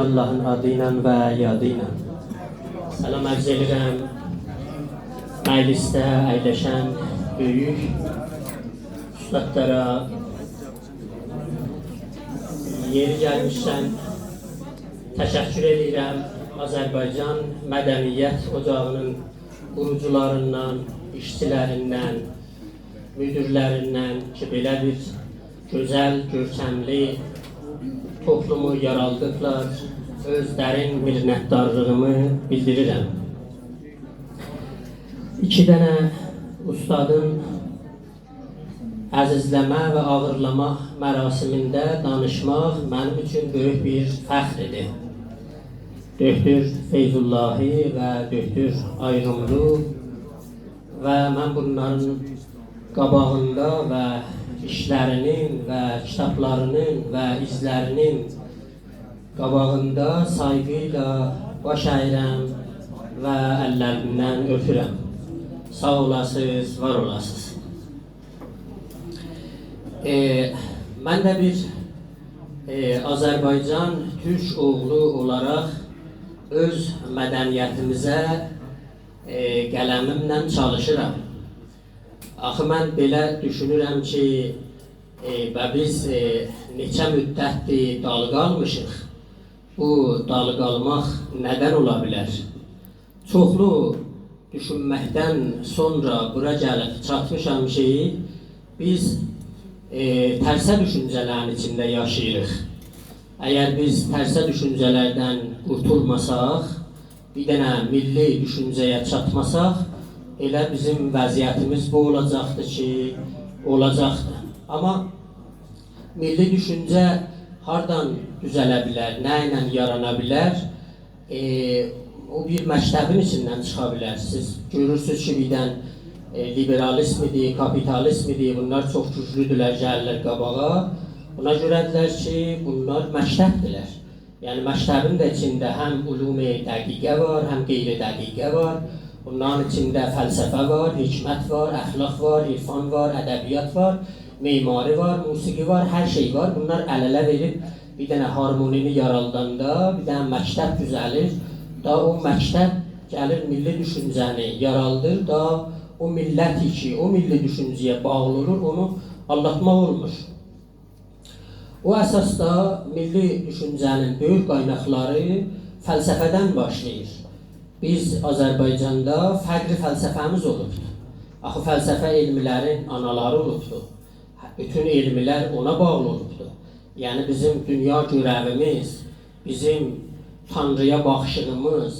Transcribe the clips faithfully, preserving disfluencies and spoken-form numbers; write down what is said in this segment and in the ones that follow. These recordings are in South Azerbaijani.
آللاهین آدی ایله و یادی ایله. سلام عرض ائدیرم مجلسده اَیلشن بؤیوک اوستادلارا. یئری گلمیشکن، تشکر ائدیرم آذربایجان مدنیت اوجاغی‌نین قوروجولاریندان، ایشچیلریندن، مدیرلریندن کی، بئله بیر گؤزل، گؤرکملی توپلومو یارادیبلار. اؤز درین منتدارلیغیمی بیلدیریرم. ایکی دنه اوستادین عزیزله‌مه و آغیرلاماق مراسیمینده دانیشماق منیم اوچون بؤیوک بیر فخر ایدی. دکتر فیض‌اللهی و دکتر آیروملو و من بونلارین قاباغیندا و ایشلری‌نین و کیتابلاری‌نین و ایزلری‌نین قاباغیندا سایغی ایله باش اَییرم و اللریندن اؤپورم. ساغ اولاسینیز، وار اولاسینیز. ائ، من ده بیر، ائ، آذربایجان تورک اوغلو اولاراق اؤز مدنیتیمیزه، ائ، قلمیمله چالیشیرام. آخی من بئله دوشونورم کی، ائ، و بیز، ائ، نئچه مدتدیر دال قالمیشیق. بو دال قالماق ندن اولا بیلر؟ چوخلو دوشونمکدن سونرا بورا گلیب چاتمیشام کی، بیز، ائ، ترسه دوشونجه‌لرین ایچینده یاشاییریق. اگر بیز ترسه دوشونجه‌لردن قورتولماساق، بیر دنه میللی دوشونجه‌یه چاتماساق، ائله بیزیم وضعیتیمیز بو اولاجاقدیر کی، اولاجاقدیر. آمما میللی دوشونجه هاردان دوزله بیلر، نه ایله یارانا بیلر؟ ائ، او بیر مکتبین ایچیندن چیخا بیلر. سیز گؤرورسونوز کی، بیردن، ائ، لیبرالیزم ایدی، کاپیتالیزم ایدی، بونلار چوخ گوجلودولر، گلیرلر قاباغا. بونا گؤره‌دیرلر کی، بونلار مکتبدیرلر. یعنی، مکتبین ده ایچینده هم علوم دقیقه وار، هم غیر دقیقه وار. بونلارین ایچینده فلسفه وار، حکمت وار، اخلاق وار، عرفان وار، ادبیات وار، معماری وار، موسیقی وار، هر شئی وار. بونلار ال-اله وئریب بیر دنه هارمونینی یارالداندا، بیر دنه مکتب دوزه‌لیر. دا او مکتب گلیر میللی دوشونجه‌نی یارالدیر. دا او میللتی کی، او میللی دوشونجه‌یه باغلی اولور، اونو آلداتماق اولمور. او اساسدا میللی دوشونجه‌نین بؤیوک قایناقلاری فلسفه‌دن باشلاییر. بیز آذربایجاندا فقر فلسفه‌میز اولوبدور. آخی فلسفه علملرین آنالاری اولوبدور. بوتون علملر اونا باغلی اولوبدور. یعنی بیزیم دونیا گؤرویمیز، بیزیم تانری‌یا باخیشیغیمیز،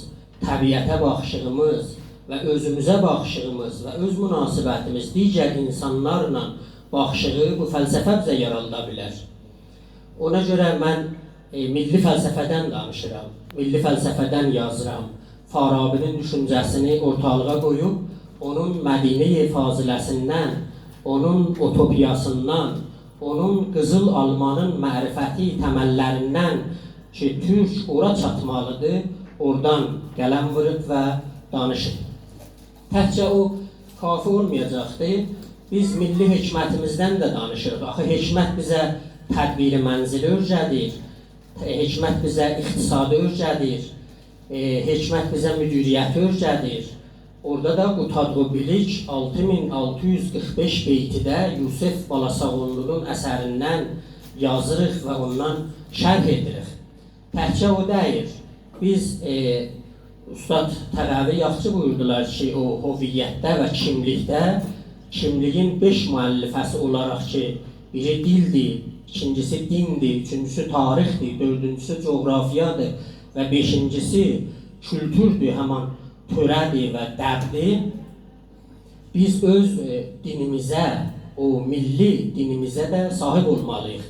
طبیعته باخیشیغیمیز و اؤزوموزه باخیشیغیمیز و اؤز مناسبتیمیز دیگر اینسانلارلا باخیشیغی بو فلسفه بیزه یارالدا بیلر. اونا گؤره من، ائ، میللی فلسفه‌دن دانیشیرام، میللی فلسفه‌دن یازیرام. فارابی‌نین دوشونجه‌سینی اورتالیغا قویوب، اونون مدینه‌ی فاضله‌سیندن، اونون اوتوپیاسیندان، اونون قیزیل آلمانین معرفتی تمللریندن کی، تورک اورا چاتمالیدیر، اورادان قلم ووروب و دانیشیب. تکجه او کافی اولمایاجاقدیر. بیز میللی حکمتیمیزدن ده دانیشیریق. آخی حکمت بیزه تدبیر منزلی اؤیره‌دیر، حکمت بیزه اقتصادی اؤیره‌دیر، ائ، حکمت بیزه مدیریتی اؤیره‌دیر. اورادا دا قوتادغو بیلیک آلتی مین آلتی یوز قیرخ بئش بیتیده یوسف بالاساغونلونون اثریندن یازیریق و اوندان شرح ائدیریک. تکجه او دئییل. بیز، ائ، اوستاد تقوی یاخشی بویوردولار کی، او هویتده و کیملیکده، کیملیگین بئش مؤلفه‌سی اولاراق کی، بیری دیلدیر، ایکینجیسی دیندیر، اوچونجوسو تاریخدیر، دؤردونجوسو جغرافیادیر و بئشینجیسی کولتوردور، همان تؤره‌دیر و دبدیر. بیز اؤز، ائ، دینیمیزه، او میللی دینیمیزه ده صاحیب اولمالی‌ییق.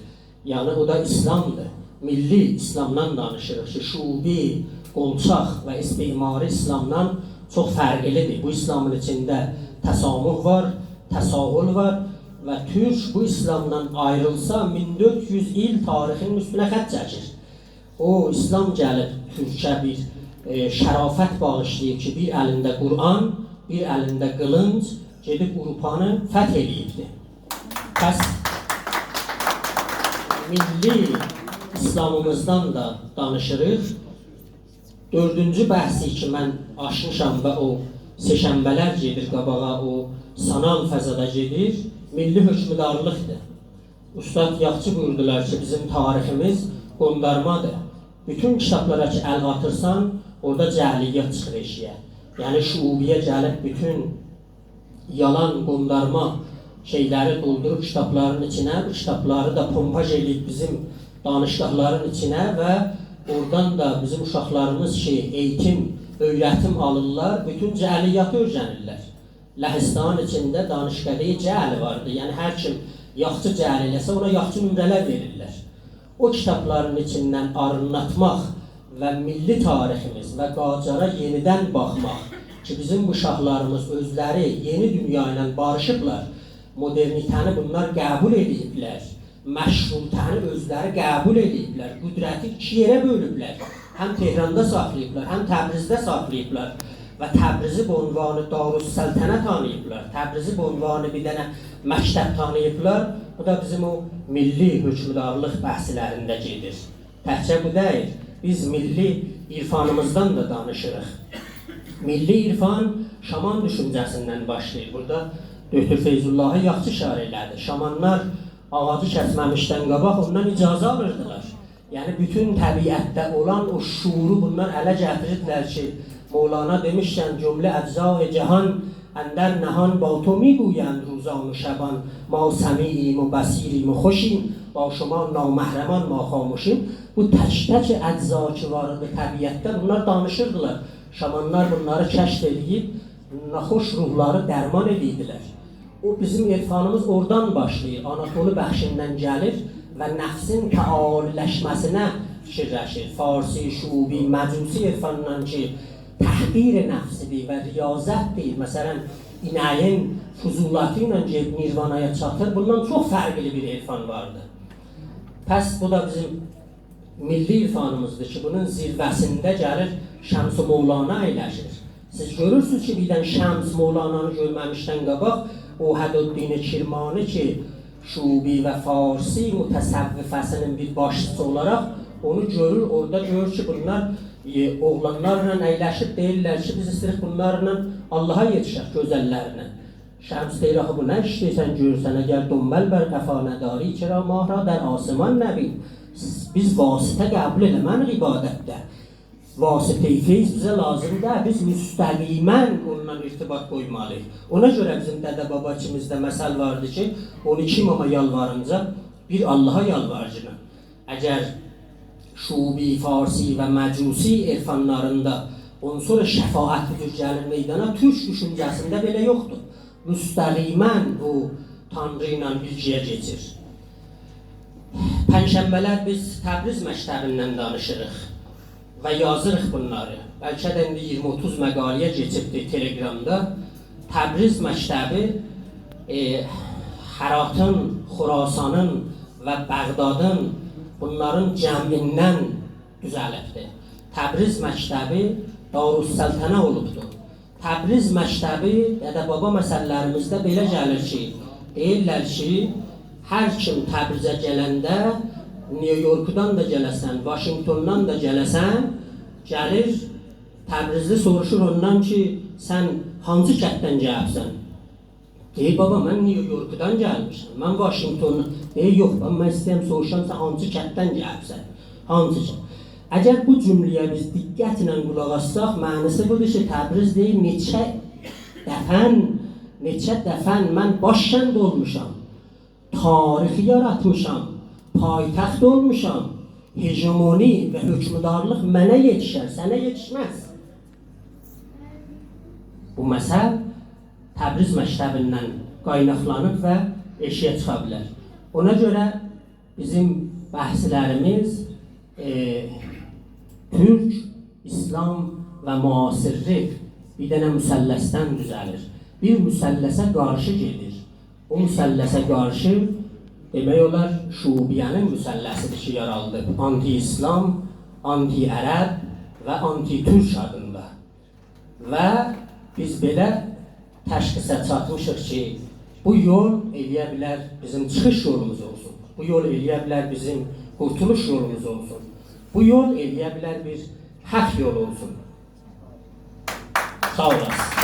یعنی، او دا ایسلامدیر. میللی ایسلامدان دانیشیریق کی، شعوبی، قونچاق و استعماری ایسلامدان چوخ فرقلی‌دیر. بو ایسلامین ایچینده تسامح وار، تساهل وار و تورک بو ایسلامدان آیریلسا، مین دؤرد یوز ایل تاریخین اوستونه خط چکیر. او، ایسلام گلیب تورکه بیر، ائ، شرافت باغیشلاییب کی، بیر الینده قرآن، بیر الینده قیلینج، گئدیب آوروپانی فتح ائله‌ییبدی. پس میللی، اسلامیمیزدان دا دانیشیریق. دؤردونجو بحثی کی، من آچمیشام و او سه‌شنبه‌لر گئدیر قاباغا، او سانال فضادا گئدیر، میللی حؤکمدارلیقدیر. اوستاد یاخشی بویوردولار کی، بیزیم تاریخیمیز قوندارمادیر. بوتون کیتابلارا کی، ال آتیرسان، اورادا جعلیات چیخیر ائشییه. یعنی، شعوبیه گلیب بوتون یالان، قوندارما شئیلری دولدوروب کیتابلارین ایچینه، بو کیتابلاری دا پمپاژ ائله‌ییب بیزیم دانشگاهلارین ایچینه و اورادان دا بیزیم اوشاقلاریمیز کی، ائییتیم، اؤیرتیم آلیرلار، بوتون جعلیاتی اؤیرنیرلر. لهستانین ایچینده دانشکدهٔ جعل واردی. یعنی، هر کیم یاخشی جعل ائله‌سه، اونا یاخشی نمره‌لر وئریرلر. او کیتابلارین ایچیندن آرینلاتماق و میللی تاریخیمیز و قاجارا یئنیدن باخماق کی، بیزیم بو شاهلاریمیز اؤزلری یئنی دونیا ایله باریشیبلار، مدرنیته‌نی بونلار قبول ائله‌ییبلر، مشروطه‌نی اؤزلری قبول ائله‌ییبلر، قدرتی ایکی یئره بؤلوبلر، هم تهراندا ساخلاییبلار، هم تبریزده ساخلاییبلار و تبریزی به عنوان دارالسلطنه تانیییبلار، تبریزی به عنوان بیر دنه مکتب تانیییبلار. بو دا بیزیم او میللی حؤکمدارلیق بحثلرینده گئدیر. تکجه بو دئییل، بیز میللی عرفانیمیزدان دا دانیشیریق. میللی عرفان شامان دوشونجه‌سیندن باشلاییر. بورادا دکتر فیض‌اللهی یاخشی ایشاره ائله‌دی. شامانلار آغاجی کسمه‌میشدن قاباق اوندان اجازه آلیردیلار. یعنی، بوتون طبیعتده اولان او شعورو بونلار اله گتیریردیلر کی، مولانا دئمیشکن، «جمله اجزای جهان اندر نهان، با تو می‌گویند روزان و شبان، ما سمیعیم و بصیریم و خوشیم، با شما نامحرمان ما خامشیم.» بو تک‌تک اجزا کی وار ایدی طبیعتده، بونلار دانیشیردیلار. شامانلار بونلاری کشف ائله‌ییب، ناخوش روحلاری درمان ائله‌ییردیلر. او بیزیم عرفانیمیز اورادان باشلاییر، آناتولی بخشیندن گلیر و نفسین تعالی‌لشمه‌سینه فیکیرلشیر. فارسی، شعوبی، مجوسی عرفاندان کی، تحقیر نفسی‌دیر و ریاضت‌دیر. مثلا، اینه‌یین فضولاتی ایله گئدیب نیروانایا چاتیر، بوندان چوخ فرقلی بیر عرفان واردی. پس بو دا بیزیم میللی عرفانیمیزدیر کی، بونون ذیروه‌سینده گلیر شمس و مولانا اَیلشیر. سیز گؤرورسونوز کی، بیردن شمس مولانانی گؤرمه‌میشدن قاباق اوحدالدین کرمانی کی، شعوبی و فارسی متصوفه‌سینین بیر باشچیسی اولاراق اونو گؤرور، اورادا گؤرور کی، بونلار، ائ، اوغلانلارلا اَیلشیب دئییرلر کی، بیز ایسته‌ییریک بونلارلا آللاها یئتیشک، گؤزللرله. شمس دئییر، «آخی بو نه ایشدیر سن گؤرورسن؟ اگر دنبل بر قفا نداری، چرا ماه را در آسمان نبینی؟» بیز واسطه قبول ائله‌مه‌ریک عبادتده. واسطه‌ی فیض بیزه لازیم دئییل، بیز مستقیما اوننان ارتباط قویمالی‌ییق. اونا گؤره بیزیم دده-بابا ایچیمیزده مثل واردی کی، اون ایکی اماما یالوارینجا بیر آللاها یالوارگینان. اگر شعوبی، فارسی و مجوسی عرفانلاریندا اونسون شفاعت بو جور گلیر میدانا، تورک دوشونجه‌سینده بئله یوخدور. مستقیما بو تانری ایله ایلگی‌یه کئچیر. پنجشنبه‌لر بیز تبریز مکتبیندن دانیشیریق و یازیریق بونلاری. بلکه ده ایندی اییرمی اوتوز مقاله‌یه کئچیبدیر تلگرامدا. تبریز مکتبی، ائ، هراتین، خراسانین و بغدادین، بونلارین جمعیندن دوزلیبدیر. تبریز مکتبی دارالسلطنه اولوبدور. تبریز مکتبی، دده-بابا مثللریمیزده بئله گلیر کی، دئییرلر کی، هر کیم تبریزه گلنده، نیویورکدان دا گله‌سن، واشینگتوندان دا گله‌سن، گلیر، تبریزلی سوروشور اوندان کی، سن هانسی کتدن گلیبسن؟ دئییر، «بابا، من نیویورکدان گلمیشم، من واشینگتوندان.» دئییر، «یوخ، من، من ایسته‌ییرم سوروشام، سن هانسی کتدن گلیبسن؟ هانسی کت؟» اگر بو جمله‌یه بیز دقتله قولاق آسساق، معنی‌سی بودور کی، تبریز دئییر، «نئچه دفعه، نئچه دفعه من باشکند اولموشام، تاریخی یاراتمیشام، پایتخت اولموشام، هژمونی و حکمدارلیق منه یئتیشر، سنه یئتیشمز.» بو مثل تبریز مکتبیندن قایناقلانیب و ائشییه چیخا بیلر. اونا گؤره بیزیم بحثلریمیز، ائ، تورک، ایسلام و معاصرلیک بیر دنه مثلثدن دوزلیر. بیر مثلثه قارشی گئدیر. او مثلثه قارشی، دئمک اولار، شعوبیه‌نین مثلثی‌دیر کی، یارالدیب. آنتی-ایسلام، آنتی-عرب و آنتی-تورک آدیندا. و بیز بئله تشخیصه چاتمیشیق کی، بو یول ائلیه بیلر بیزیم چیخیش یولوموز اولسون. بو یول ائلیه بیلر بیزیم قورتولوش یولوموز اولسون. بو یول ائلیه بیلر بیر حق یولو اولسون. ساغ اولاسین.